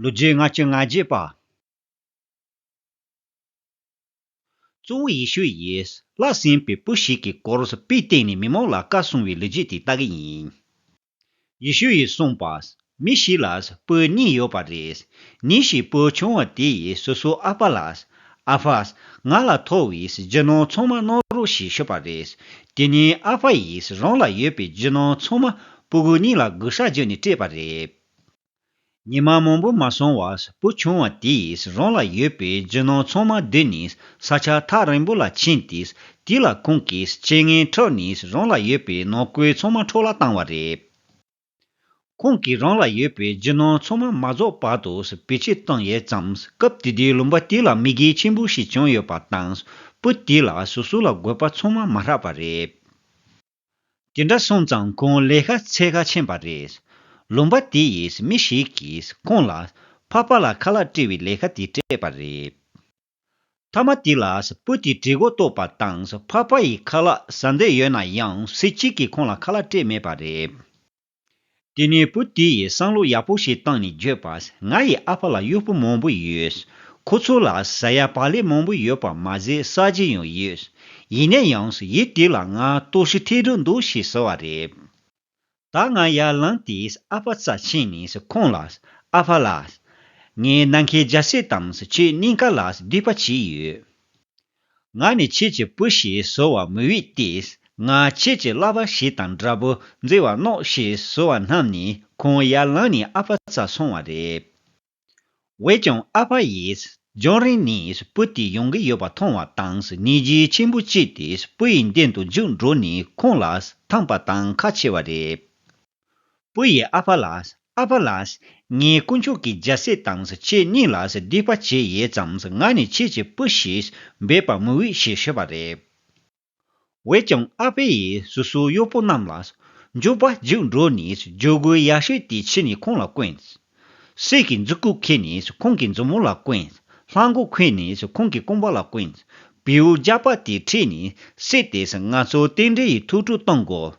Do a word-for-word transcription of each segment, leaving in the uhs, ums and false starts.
ལོ་རྒྱུས་ལྔ་བཅུ་ང་བརྒྱད་པ། གཙོ་བོ་ཡེ་ཤུ་ཡིས་ལྷ་སྲིན་པོའི་བུ་ཞིག་གི་སྐོར་དཔེ་བསྟན་ནས་མི་མང་ལ་བཀའ་གསུང་བའི་ལོ་རྒྱུས་དེ་ལྟ་གི་ཡིན། ཡེ་ཤུ་ཡིས་གསུངས་པ། མི་ཞིག་ལ་བུ་གཉིས་ཡོད་པ་རེད། ཉིན་ཞིག་བུ་ཆུང་བ་དེ་ཡིས་སོ་སོའི་ཨ་ཕ་ལ། ཨ་ཕ། ང་ལ་ཐོབ་པའི་རྒྱུ་ནོར་ཚང་མ་གནང་རོགས་ཞེས་ཞུས་པ་རེད། དེ་ནས་ཨ་ཕ་ཡིས་རང་ལ་ཡོད་པའི་རྒྱུ་ནོར་ཚང་མ་སྤུ་གུ་གཉིས་ལ་བགོ་བཤའ་བརྒྱབ་ནས་སྤྲད་པ་རེད། ཉི་མ་མང་པོ་མ་སོང་བར་བུ་ཆུང་བ་དེ་ཡིས་རང་ལ་ཡོད་པའི་རྒྱུ་ནོར་ཚང་མ་བསྡུས་ནས་ས་ཆ་ཐག་རིང་པོ་ལ་ཕྱིན་ཏེ། དེ་ལ་ཁོང་གིས་རྐྱེན་ངན་འཕྲོག་ནས་རང་ལ་ཡོད་པའི་ནོར་བཀོལ་ཚང་མ་འཕྲོ་བརླག་བཏང་བ་རེད། ཁོང་གིས་རང་ལ་ཡོད་པའི་རྒྱུ་ནོར་ཚང་མ་མ་རྫོགས་བར་དུ་བེད་སྤྱོད་བཏང་ཡོད་ཙང་། སྐབས་དེ་དུས་ལུང་པ་དེ་ལ་མི་རྒྱུ་ཆེན་པོ་ཞིག་བྱུང་ཡོད་པ་དང་། བུ་དེ་ལ་སོ་སོ་ལ་དགོས་པ་ཚང་མ་མ་རག་པ་རེད། དེ་འདྲ་སོང་ཙང་ཁོང་ལས་ཀ་འཚོལ་ག་ཕྱིན་པ་རེད། ལུང་པ་དེ་ཡི་མི་ཞིག་གིས་ཁོང་ལ་ཕ་པ་ལ་ཁ་ལག་སྤྲད་པའི་ལས་ཀ་དེ་སྤྲད་པ་རེད། མཐའ་མ་དེ་ལ་བུ་དེས་བྲེལ་དགོས་རྟོགས་པ་དང་། ཕ་པ་ཡིས་ཁ་ལག་ཟ་འདོད་ཡོད་ན་ཡང་སུ་གཅིག་གིས་ཁོང་ལ་ཁ་ལག་སྤྲད་མེད་པ་རེད། དེ་ནས་བུ་དེ་ཡིས་བསམ་བློ་ཡག་པོ་ཞིག་བཏང་ནས་བརྗོད་པ། ང་ཡི་ཨ་ཕ་ལ་གཡོག་པོ་མང་པོ་ཡོད། ཁོ་ཚོ་ལ་ཟ་ཡ་བག་ལེབ་མང་པོ་ཡོད་པ་མ་ཟད་ཟ་རྒྱུ་ཡང་ཡོད། ཡིན་ན་ཡང་ཡུལ་དེ་ལ་ང་སྟོབས་ཤུགས་ཐེབས་འགྲོ་འདུག་ཞེས་ཟེར་བ་རེད། ད་ང་ཡར་ལངས་ཏེ་ཨ་ཕ་རྩར་ཕྱིན་ནས་ཁོང་ལ། ཨ་ཕ་ལགས། ངས་ནམ་མཁའི་རྒྱལ་སྲིད་དང་ཁྱེད་གཉིས་ཀ་ལ་འདུད་པ་བྱས་ཡོད། ང་ནི་ཁྱེད་ཀྱི་བུ་ཞེས་ཟེར་བ་མི་འོས་ཏེ། ང་ཁྱེད་ཀྱི་བསླབ་པ་ཞིག་དང་འདྲ་པོ་མཛད་པ་མནོ་ཞེས་ཟེར་བ་བསྣམས་ནས་ཁོང་ཡར་ལངས་ནས་ཨ་ཕ་རྩར་སོང་བ་རེད། འོན་ཀྱང་ཨ་ཕ་ཡིས་རྒྱང་རིང་ནས་བུ་དེ་ཡོང་གི་ཡོད་པ་མཐོང་བ་དང་། ནད་གཞི་ཆེན་པོ་སྐྱེས་ཏེ་བུ་ཡི་མདུན་དུ་རྒྱུགས་འགྲོ་ནས་ཁོང་ལ་འཐམས་པ་དང་ཁ་ཕྱེ་བ་རེད། བུ་ཡིས་ཨ་ཕ་ལ། ཨ་ཕ་ལགས། ངས་དཀོན་མཆོག་གི་རྒྱལ་སྲིད་དང་ཁྱེད་གཉིས་ལ་འདུད་པ་བྱས་ཡོད་ཙང་། ང་ནི་ཁྱེད་ཀྱི་བུ་ཞེས་འབོད་པ་མི་འོས་ཞེས་ཞུས་པ་རེད། འོན་ཀྱང་ཨ་ཕ་ཡིས་སོ་སོའི་གཡོག་པོ་རྣམས་ལ། མགྱོགས་པ་རྒྱུགས་འགྲོ་ནས་རྒྱུག་གུའི་ཡ་ཤོད་དེ་ཁྱེར་ནས་ཁོང་ལ་བསྐོན། གསེར་གྱི་མཛུབ་གུ་ཁྱེར་ནས་ཁོང་གི་མཛུབ་མོ་ལ་བསྐོན། ལྷམ་གོག་གོན་ནས་ཁོང་གི་རྐང་པ་ལ་བསྐོན། བེའུ་རྒྱགས་པ་དེ་ཁྲིད་ནས་གསེར་དེས་ང་ཚོ་རྟེན་འབྲེལ་ཡི་ཐུགས་སྤྲོ་གཏོང་དགོས།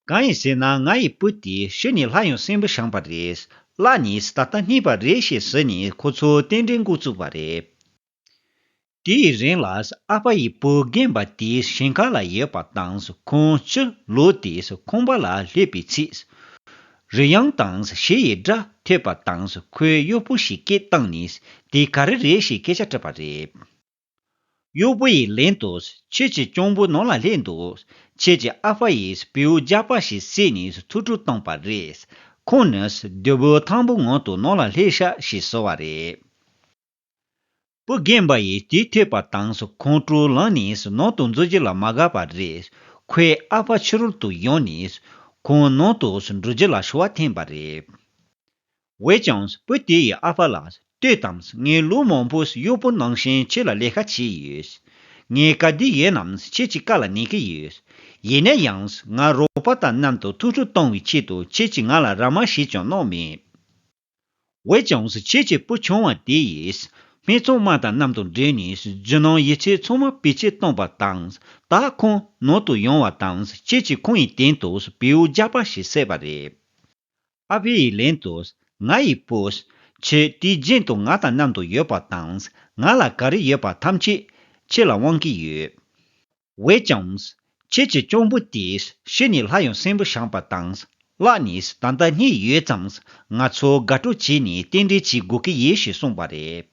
གང་ཡིན་ཟེར་ན་ང་ཡི་བུ་དེ་ཤི་ནས་སླར་ཡང་གསོན་པོ་བྱུང་བ་རེད། བརླགས་ནས་ད་ལྟ་རྙེད་པ་རེད་ཞེས་ཟེར་ནས་ཁོ་ཚོ་རྟེན་འབྲེལ་འགོ་བཙུགས་པ་རེད། དེའི་རིང་ལ་ཨ་ཕ་ཡི་བུ་རྒན་པ་དེའི་ཞིང་ཁ་ལ་ཡོད་པ་དང་། ཁོང་སྤྱིར་ལོ་དེའི་ཁང་པ་ལ་སླེབས་པའི་ཚེ། རི་གཡང་དང་བྱི་ཡི་སྒྲ་ཐོས་པ་དང་། ཁོས་གཡོག་པོ་ཞིག་སྐད་བཏང་ནས་དེ་ག་རེ་རེད་ཞེས་སྐད་ཆ་དྲིས་པ་རེད། གཡོག་པོ་ཡིས་ལན་དུ། ཁྱེད་ཀྱི་གཅུང་པོ་ནང་ལ་སླེབས་འདུག་ཁྱེད་ཀྱི་ཨ་ཕ་ཡིས་བེའུ་རྒྱགས་པ་ཞིག་བསད་ནས་ཐུགས་སྤྲོ་བཏང་པ་རེད། ཁོང་ནི་རྡོ་སྦུག་ཐང་པོ་ངང་དུ་ནང་ལ་སླེབས་ཤག་ཞེས་ཟེར་བ་རེད། བུ་རྒན་པ་ཡིས་དེ་ཐོས་པ་དང་། ཁོང་ཁྲོ་ལངས་ནས་ནང་དུ་འཛུལ་རྒྱུ་ལ་མ་དགའ་བ་རེད། ཁོས་ཨ་ཕ་ཕྱི་རོལ་དུ་ཡོང་ནས་ཁོང་ནང་དུ་འགྲོ་རྒྱུ་ལ་ཞུ་བ་འཐེན་པ་རེད། འོན་ཀྱང་བུ་དེ་ཡིས་ཨ་ཕ་ལ། ལྟོས་དང་། ངས་ལོ་མང་པོ་གཡོག་པོ་ནང་བཞིན་ཁྱེད་ལ་ལས་ཀ་བྱས་ཡོད། ངས་ག་དུས་ཡིན་ནའང་ཁྱེད་ཀྱི་བཀའ་ལ་ཉན་གྱི་ཡོད། ཡིན་ན་ཡང་ང་རོགས་པ་དང་མཉམ་དུ་ཐུགས་སྤྲོ་གཏོང་བའི་ཆེད་དུ་ཁྱེད་ཀྱིས་ང་ལ་ར་མ་ཞིག་ཀྱང་གནང་མེད། འོན་ཀྱང་ཁྱེད་ཀྱི་བུ་ཆུང་བ་དེ་ཡིས་སྨད་འཚོང་མ་དང་མཉམ་དུ་འབྲེལ་ནས་རྒྱུ་ནོར་ཡིད་ཆེས་ཚང་མ་བེད་སྤྱོད་བཏང་བ་དང་། ད་ཁོང་ནང་དུ་ཡོང་བ་དང་། ཁྱེད་ཀྱིས་ཁོང་ཡི་སྟེང་དུ་བེའུ་རྒྱགས་པ་ཞིག་བསད་པ་རེད། ཨ་ཕ་ཡིས་ལན་དུ། ང་ཡི་བུ། ཁྱེད་དུས་རྒྱུན་དུ་ང་དང་མཉམ་དུ་ཡོད་པ་དང་། ང་ལ་ག་རེ་ཡོད་པ་ཐམས་ཅད་ཁྱེད་ལ་དབང་གི་ཡོད། འོན་ཀྱང་། ཁྱེད་ཀྱི་གཅུང་པོ་དེས་ཤི་ནས་སླར་ཡང་གསོན་པོ་བྱུང་བ་དང་། བརླགས་ནས་ད་ལྟ་རྙེད་ཡོད་ཙང་། ང་ཚོ་དགའ་སྤྲོ་བྱས་ནས་རྟེན་འབྲེལ་བྱེད་དགོས་ཀྱི་ཡིན་ཞེས་གསུངས་པ་རེད།